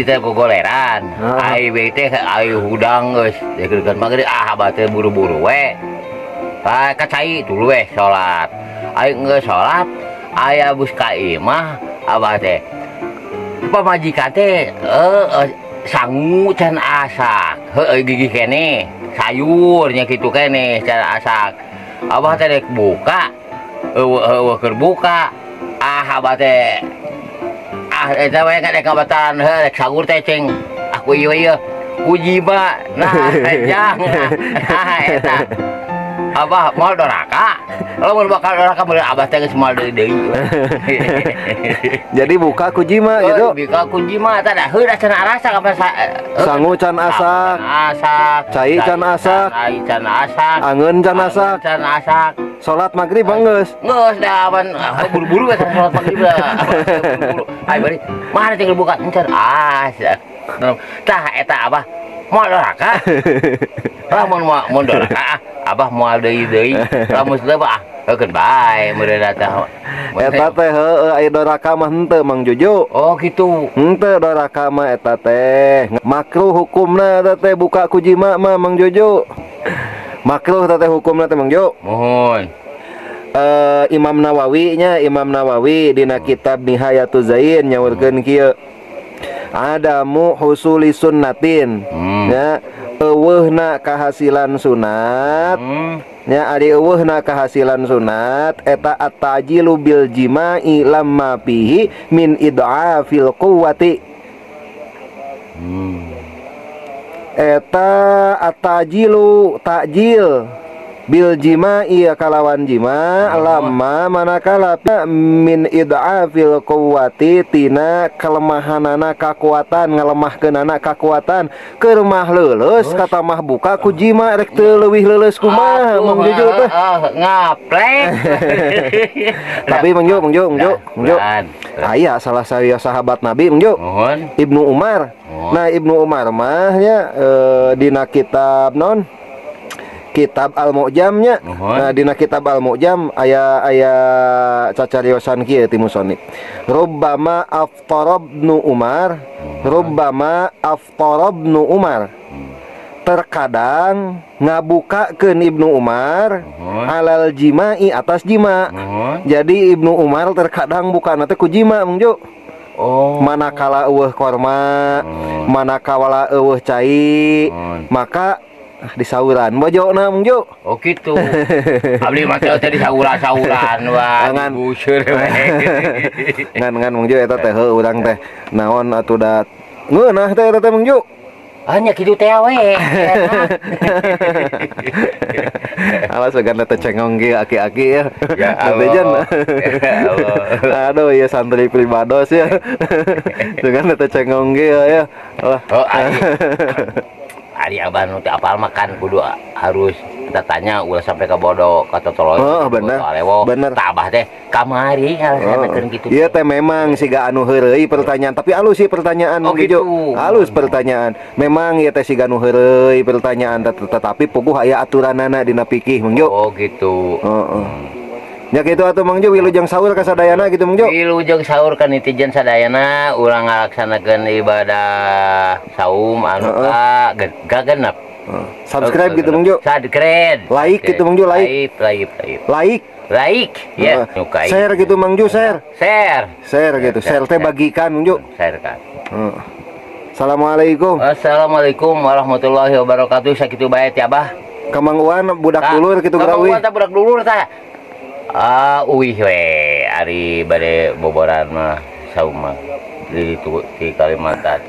Teh gogoleran. Ah. Ai we teh ai hudang geus deukeut maghrib, ah, abah teh buru-buru we. Ah, ka cai dulu we salat. Ai geus salat, aya bus ka imah abah teh. Pamajikan teh sangu can asak. Heueuh, gigih keneh. Sayurnya kitu keneh can asak. Abah teh rek buka. Eueuh eueuh keur buka. Ah, abah teh, ah, eta we kan rek kabatan heuh rek sahur teh, ceng aku ieu ieu ku jima, nah jang, nah eta abah moal doraka, lamun bakal doraka meureun abah teh geus moal deui deui. Jadi buka ku jima gitu. Buka ku jima teh da heuh da cenah asak apa sa. Sangu can asak. Asak. Cai can asak. Cai can asak. Angeun can asak. Can asak. Salat maghrib geus. Geus dah awan buru-buru we salat maghrib dah. Buru-buru. Ai bari mana tinggal buka encan. Ah, tah eta abah moal doraka. Lamun moal mun doraka, ah, abah moal deui deui. Lamun teu, ah, heukeun bae meureun eta. Eta teh heueuh, aya doraka mah henteu, Mang Jojo. Oh, gitu. Henteu doraka mah, eta teh makruh hukumna eta teh buka ku jima mah, Mang Jojo. Makruh eta teh hukumna teh, Mang Jo. Mohon. Imam Nawawi nya, Imam Nawawi dina kitab Nihayatuz Zain nyaurkeun kieu: Adamu husuli sunnatin, ya, euweuhna kahasilan sunat, nya, ari euweuhna kahasilan sunat eta at-ta'jilu bil jima'i lamma fihi min id'afil quwwati. Eta at-ta'jilu, ta'jil, bil jima'i kalawan jima, lama manakala min id'afil quwwati tina kelemahanana kakuatan, ngalemahkeunana kakuatan, keur mah leuleus kata mah buka ku jima, rek teu leuwih leuleus kumaha, Mang Jojo teh? Ah, ngaplek. Tapi Mang Jo, Mang Jo, Mang Jo, Mang Jo. Aya salah saya sahabat Nabi, Mang Jo. Mohon. Ibnu Umar. Oh. Nah, Ibnu Umar mah nya, dina kitab non kitab Al-Mu'jamnya. Mohon. Nah, dina kitab Al-Mu'jam aya aya cacariosan kieu ti musonif. Rubbama aftara Ibnu Umar, rubbama aftara Ibnu Umar. Terkadang ngabukakeun Ibnu Umar Mohon. Alal jima'i atas jima. Mohon. Jadi Ibnu Umar terkadang buka teh ku jima, Mang Jo. Oh. Manakala euweuh korma, manakala euweuh cai, maka disauran bojona, Mang Jo. Oh, gitu. Abdi mah teh tadi sauran-sauran wah. Ngan. Busur we. Ngan ngan Mang Jo, eta teh heuh urang teh naon atuh da ngeunah teh eta teh, Mang Jo. Hanya kitu teh we. Alas sugan teh cengong ge aki-aki ya. Ya Netizen. Allah. Ya Allah. Aduh, ya santri pribados ya. Sugan teh cengong ge ya. Alah. Oh, ari. Ari abah nu teu apal mah kan kudu harus kita tanya, ulah sampai ke bodoh kata tolol. Oh, bener. Bener. Tah, abah teh kamari ngalaksanakeun gitu. Iya teh memang siga anu heureuy pertanyaan, tapi alus sih pertanyaan, Oh, Mang Jojo. gitu. Halus pertanyaan. Memang ieu teh siga anu heureuy pertanyaan, tetapi puguh aya aturanana dina fikih, Mang Jo. Oh, gitu. Heeh. Ya kitu atuh, Mang Jo, wilujeng sahur ka sadayana gitu, Mang Jo. Wilujeng sahur ka netizen sadayana, urang ngalaksanakeun ibadah saum anu ka genep. Subscribe gitu, Mang Jo. Subscribe. Like gitu, Mang Jo, like. Like, like, like. Like. Like, ya. Nyukai. Share gitu, Mang Jo, share. Share. Share gitu. Share teh bagikan, Mang Jo. Share kan. Heeh. Assalamualaikum. Assalamualaikum warahmatullahi wabarakatuh. Sakitu bae ti Abah. Ka Mang Uwan budak dulur gitu. Ka Mang Geura uih. Uwan tah budak dulur tah. Ah, uih we ari bade boboran mah saum mah di, di Kalimantan.